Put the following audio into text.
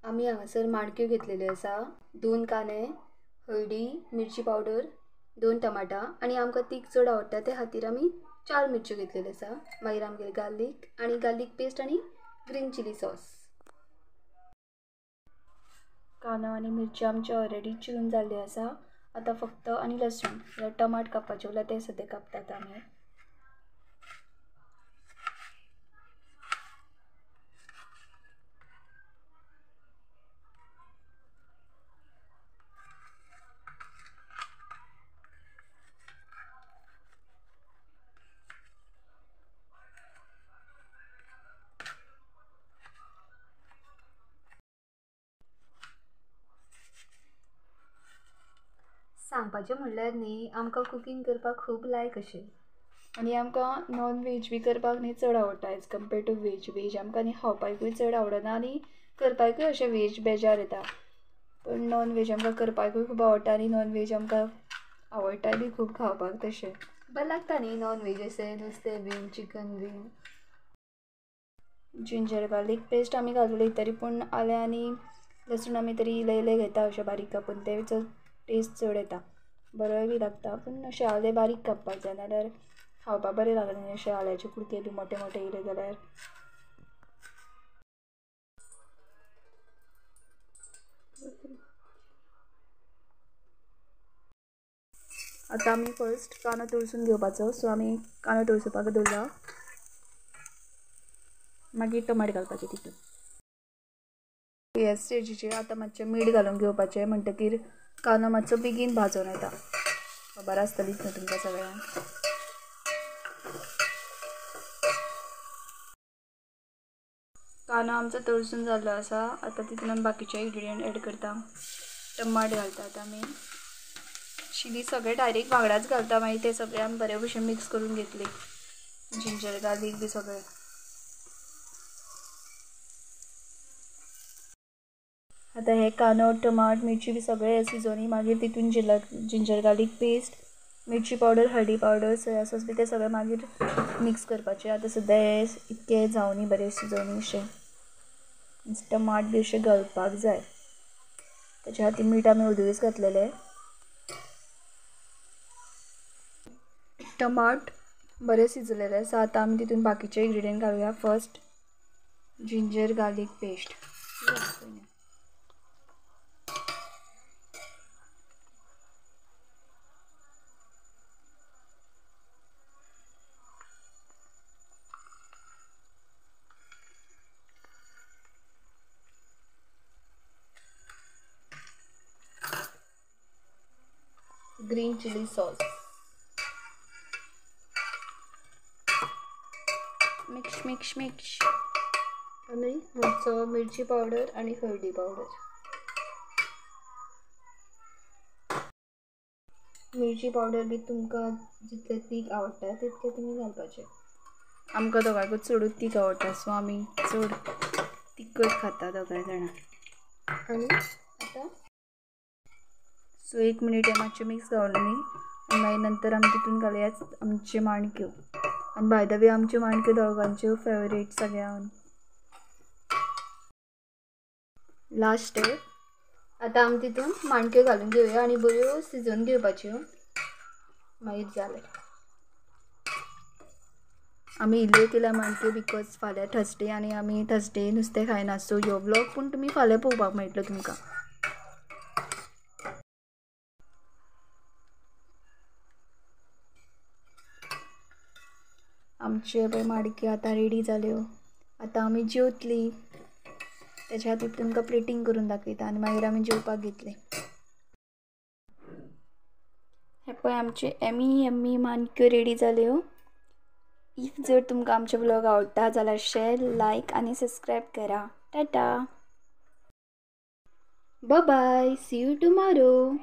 आमी हांगासर माणक्यो घेतलेल्यो आसा, 2 कांदे, हळदी, मिरची पावडर, 2 टमाटा आनी आमकां तीख चड आवडटा ते खातीर आमी 4 मिरच्यो घेतलेल्यो आसा। मागीर आमगेर गार्लीक आनी गार्लीक पेस्ट आनी ग्रीन चिली सॉस। कांदो आनी मिरच्यो आमच्यो ऑलरेडी चिरून जाल्ल्यो आसा। आतां फक्त आनी लसूण टमाट कापपाचें उरला तें सद्या कापतात आमी। सांगपाचें म्हणल्यार न्ही आमकां कुकींग करपाक खूब लायक अशें आनी आमकां नॉन वेज बी करपाक न्ही चड आवडटा as compare to veg. Veg आमकां न्ही खावपाकूय चड आवडना आनी करपाकूय अशें वेज बेजार येता, पूण नॉन वेज आमकां करपाकूय खूब आवडटा आनी नॉन वेज आमकां आवडटाय बी खूब खावपाक। तशें बरें लागता न्ही नॉन वेज अशें नुस्तें बीन चिकन बीन। जिंजर गार्लीक पेस्ट आमी घालून तरी पूण आलें आनी लसूण आमी तरी इल्लें इल्लें घेता अशें बारीक कापून, तें चड टेस्ट चड येता, बरोय बी लागता। पूण अशें आलें बारीक कापपाक जाय नाल्यार खावपाक बरें लागना अशें आल्याचे कुडके बी मोटे मोटे येयले जाल्यार। आतां आमी फर्स्ट कांदो तळसून घेवपाचो, सो आमी कांदो तळसुपाक दवरला, मागीर टमाट घालपाचें तितून। ह्या स्टेजीचेर आतां मातशें मीठ घालून घेवपाचें, म्हणटकीर कांदो मातसो बेगीन भाजून येता। खबर आसतलीच न्हू तुमकां सगळ्यांक। कांदो आमचो तळसून जाल्लो आसा, आतां तितून आमी बाकीचे इन्ग्रिडियंट एड करता। टमाट घालतात आमी, चिली सगळे डायरेक्ट वांगडाच घालता, मागीर ते सगळे आमी बरे भशेन मिक्स करून घेतले, जिंजर गार्लीक बी सगळे। आतां हे कांदो टमाट मिरची बी सगळे शिजोवनी मागीर तितून जिंजर गार्लीक पेस्ट, मिरची पावडर, हळदी पावडर, सोया सॉस बी ते सगळे मागीर मिक्स करपाचे। आतां सद्या हे इतके जावनी बरें शिजोवनी अशें टमाट बी अशें घालपाक जाय। ताच्या खातीर मीठ आमी अदूंच घातलेलें। टमाट बरें शिजलेलें आसा, आतां आमी तितून बाकीचे ingredient घालुया। First ginger garlic paste, green chilli sauce, mix mix mix आनी मातसो मिरची पावडर आनी हळदी पावडर। मिरची पावडर बी तुमकां जितले तीख आवडटा तितले तुमी घालपाचे। आमकां दोगांकूच चडूच तीख आवडटा, सो आमी चड तिखट खाता दोगांय जाणां। आनी आतां सो 1 मिनीट हें मातशें मिक्स जावन न्ही आनी मागीर नंतर आमी तितून घालया आमच्यो माणक्यो। आनी बाय the way आमच्यो माणक्यो दोगांच्यो फेवरेट सगळ्यांक। लास्ट स्टेप, आतां आमी तितून माणक्यो घालून घेवया आनी बऱ्यो शिजोवन घेवपाच्यो, मागीर जालें। आमी इल्ल्यो केल्या माणक्यो because फाल्यां थर्सडे आनी आमी थर्सडे नुस्तें खायना, सो ह्यो व्लॉग पूण तुमी फाल्यां पळोवपाक मेळटलो तुमकां। आमच्यो पळय माणक्यो आतां रेडी जाल्यो, आतां आमी जेवतली। तेच्या खातीर तुमकां प्लेटींग करून दाखयता आनी मागीर आमी जेवपाक घेतले। हे पळय आमचे एमी एमी माणक्यो रेडी जाल्यो। If जर तुमकां आमचे व्लॉग आवडटा जाल्यार शेअर, लायक आनी सबस्क्रायब करा। Tata, bye bye, see you tomorrow.